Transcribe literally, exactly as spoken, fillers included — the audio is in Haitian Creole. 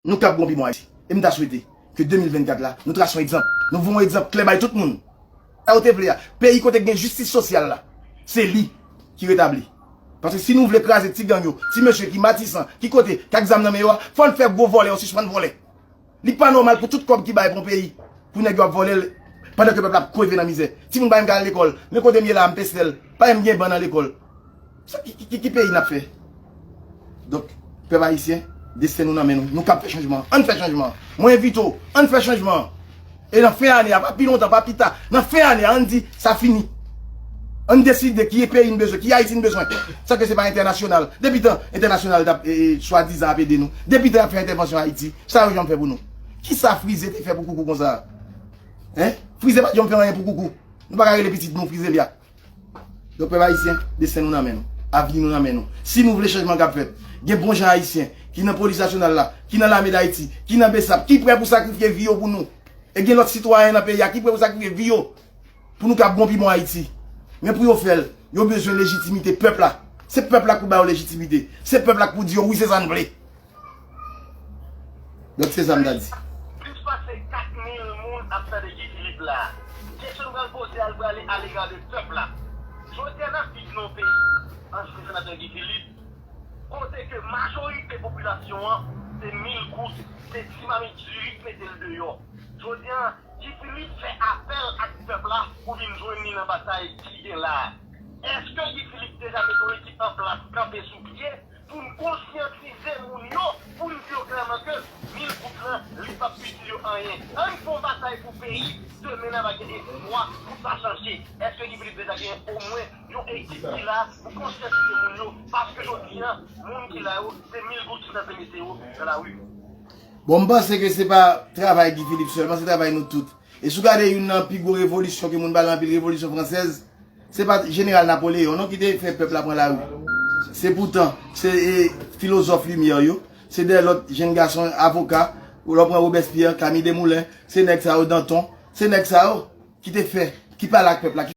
Nou k ap gon pi bon Ayiti. E m ta swete ke de mil vennkat la, nou trase yon egzanp. Nou voye yon egzanp klè bay tout moun. Sa yo te vle a. Peyi kote gen jistis sosyal la, se li ki retabli. Paske si nou vle kraze ti gang yo, ti mesye ki matisan, ki kote, k ak zam nan men yo a, fò n fè gwo vòlè yo sispann vòlè. Li pa nòmal pou tout kòb ki bay pou yon peyi, pou nèg yo ap vòlè l, pandan ke pèp la ap kreve nan mizè. Timoun pa menm ka al lekòl. Men kote m ye la, m pestèl. Pa menm gen ban nan lekòl. Sa ki, ki, ki, ki peyi n ap fè? Donk, pèp ayisyen, desten nou nan men nou. Nou k ap fè chanjman an. Ann fè chanjman an. Mwen envite w, ann fè chanjman an. E nan fen ane a, pa pi lontan, pa pi ta, nan fen ane a, ann di, sa fini. Ann deside ki peyi n bezwen, ki Ayiti n bezwen. San ke se pa entènasyonal. Depi tan entènasyonal t ap, e, e, swadizan ap ede nou. Depi tan y ap fè entèvansyon Ayiti, sa yo janm fè pou nou. Kisa Frize te fè pou Koukou konsa? Hein? Frize pa t janm fè anyen pou Koukou. Nou pa ka rele pitit nou Frizelya. Donk, pèp ayisyen, desten nou nan men nou. Avni nou nan men nou. Si nou vle chanjman k ap fèt, gen bon jan ayisyen ki nan polis nasyonal la, ki nan lame Dayiti, ki nan BSAP, ki prè pou sakrifye vi yo pou nou. E gen lòt sitwayen nan peyi a ki prè pou sakrifye vi yo pou nou ka bon pi bon Ayiti. Men pou yo fè l, yo bezwen lejitimite pèp la. Se pèp la k pou ba yo lejitimite. Se pèp la k pou di yo, wi, se sa n vle. Donk, se sa m ta di. Plis pase kat mil moun ap tande Guy Philippe la. Kesyon nou pral poze a, l prale alega de pèp la. Jodi a, n ap viv nan yon peyi, ansyen senatè Guy Philippe, kote ke majorite popilasyon an, se mil goud, se ti mamit diri k mete l deyò. Jodi a, Guy Philippe fè apèl ak pèp la pou vin jwenn li nan batay ki gen la a. Èske Guy Philippe deja mete yon ekip an plas, kanpe sou pye, pou n konsyantize moun yo, pou n di yo klèman ke mil goud lan, li p ap itil yo anyen? Ann fè yon batay pou peyi, demen n a va gen espwa pou sa chanje. Èske Guy Philippe deja gen omwen yon ekip ki la pou konsyantize moun yo? Paske jodi a, moun ki la yo, se mil goud ki sanse mete yo nan lari. Bon, m panse ke se pa travay Guy Philippe sèlman, se travay nou tout. E si w gade youn nan pi gwo revolisyon ke moun pale anpil, revolisyon fransèz, se pa jeneral Napoleyon non ki te fè pèp la pran lari. Se poutan, se, e, filozòf limyè yo, se de lòt jenn gason avoka, ou lè w pran Robespierre, Camille Desmoulins, se nèg sa yo, Danton, se nèg sa yo ki te fè, ki pale ak pèp la, ki